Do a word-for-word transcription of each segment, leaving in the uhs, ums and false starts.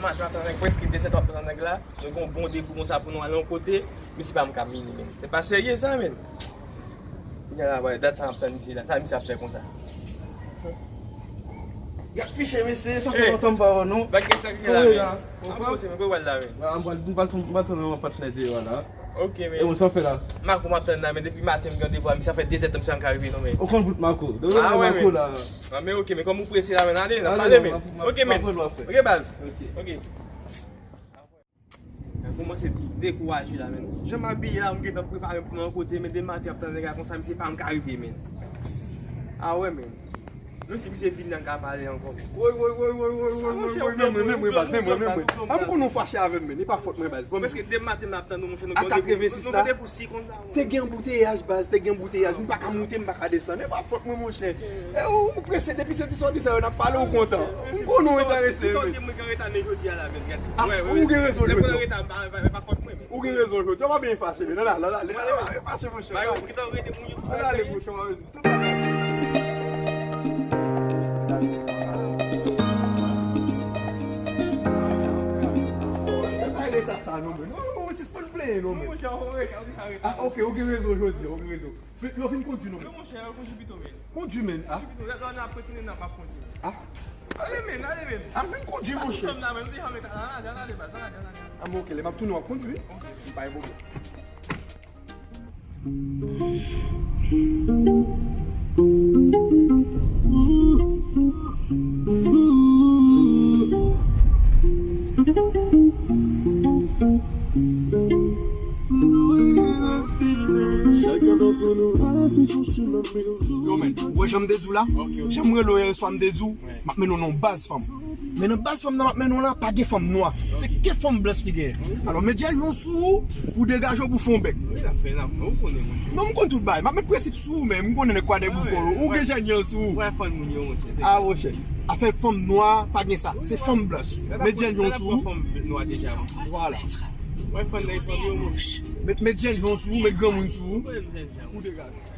Maten, maten, nèg prèske dezèt, w ap tann nèg la. Nou gen yon bon devou konsa pou nou al yon kote. Misye pa menm ka vini, men. Se pa serye sa, men. Kounye a la, wè, dat sa m ap tann misye la. Sa misye ap fè konsa? Gad misye, mesye, sa fè lontan m pa wè w, non. Bagay sa ki la, men. Anfòm? Anfòm, se mwen ki wè l la, men. Wè, m pral, m pral, m pral tann yon patnè deyò la. Ok, men. E bon, sa w fè la? Mako m ap tann la, men depi maten m gen randevou a misye, sa fè dezèdtan misye pa ka rive non, men. Ou konn bout Mako. Depi Mako la. Ah, men ok, men kòm ou prese la, men ale, n ap pale, men. Ok, men. Ok, baz. Ok. Mwen kòmanse dekouraje la, men. Jan m abiye la, m gentan prepare m pou nan yon kote, men depi maten ap tann nèg la konsa, misye pa menm ka rive, men. Ah wè, men. Menm si misye vin nan ka pale ankò. Woy, woy, woy, woy, woy, woy, woy, woy, men mwen, men mwen, baz, men mwen, men mwen. A m konnen w fache avè m, men. E pa fòt mwen, baz. Bon, prèske depi maten m ap tann ou, monchè, nou gen randevou si konn la. Te gen anbouteyaj, baz, te gen anbouteyaj. M pa ka moute, m pa ka desann. E pa fòt mwen, monchè. E ou, ou prese, depi se ti sòti sa yo n ap pale, ou kontan. M konnen w enterese, men. Mwen gen reta, men jodi a la, men, gade. Ah, ou gen rezon, jodi a. Ou gen rezon, jodi a. W ap byen fache, men. Nan, nan, nan, nan, fache, monchè. Ann ale, monchè, w ap rezon. Sa non, men. Non, non, sispann plenyen, non, men. Ah, ok, ou gen rezon jodi a, ou gen rezon. Yo vin kondui, non, men. Non, monchè, kondui pito, men. Kondui, men. Ah. Kondui pito, lè, lè n ap retounen, n ap, ap kondui. Ah. Ale, men, ale, men. Ah, vin kondui, monchè. Sa nou sòm la, men, nou deja met, ann ale, ann ale, baz, ann ale, ann ale. Ah, bon, ok, lè m ap tounen, w ap kondui. Ok. Pa gen pwoblèm. Yo, men, ou wè jan m te di w la? Jan m rele w yè swa, m te di w, m ap mennen w nan yon baz fanm. Men nan baz fanm nan m ap mennen w la, pa gen fanm nwa. Se ke fanm blanch ki genyen. Alò, met jènyon sou ou pou degaje w pou fè yon bèk. Non, m konn tout bagay. M ap met prensip sou ou, men m konnen nèg Kwadèboukò yo. Ou gen jènyon sou ou. Ah, monchè. Afè fanm nwa, pa gen sa. Se fanm blanch. Met jènyon sou ou. Vwala. Met, met jènyon sou ou, met granmoun sou ou. Ou degaje.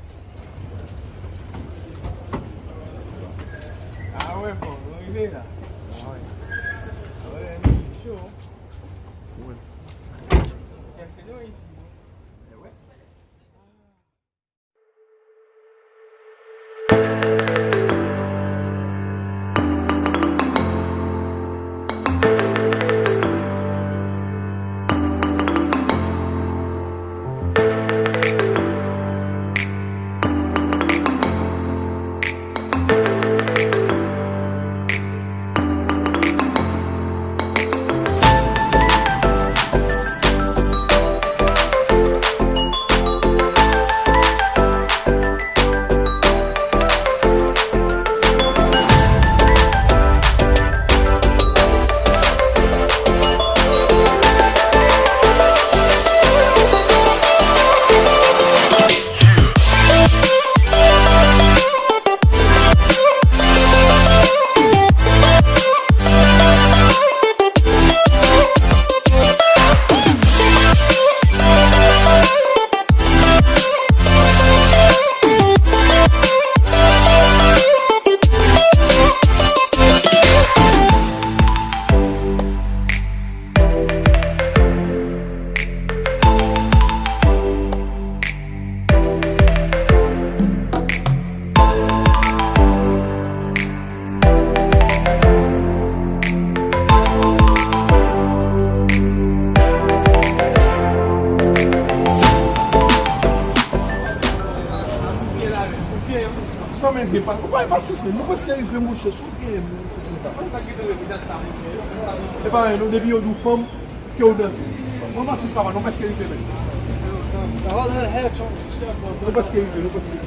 Ah wè, bon, nou rive la. Ah wè. Ah wè, nou cho. Wè. Se, se nou isi, non? Eh wè. Sa men gen pa, ou pa gen pasyans, men nou prèske rive, monchè, si w gen moun konsa. E pa anyen non, depi yo di w fanm, ke w danse. Mwen pa sis papa, nou prèske rive, men. Nou prèske rive, nou prèske rive.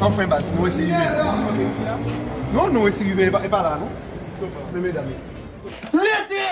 Anfen, baz, nou resi rive. Non, nou resi rive, e pa, e pa la, non. Men medam yo. Lete!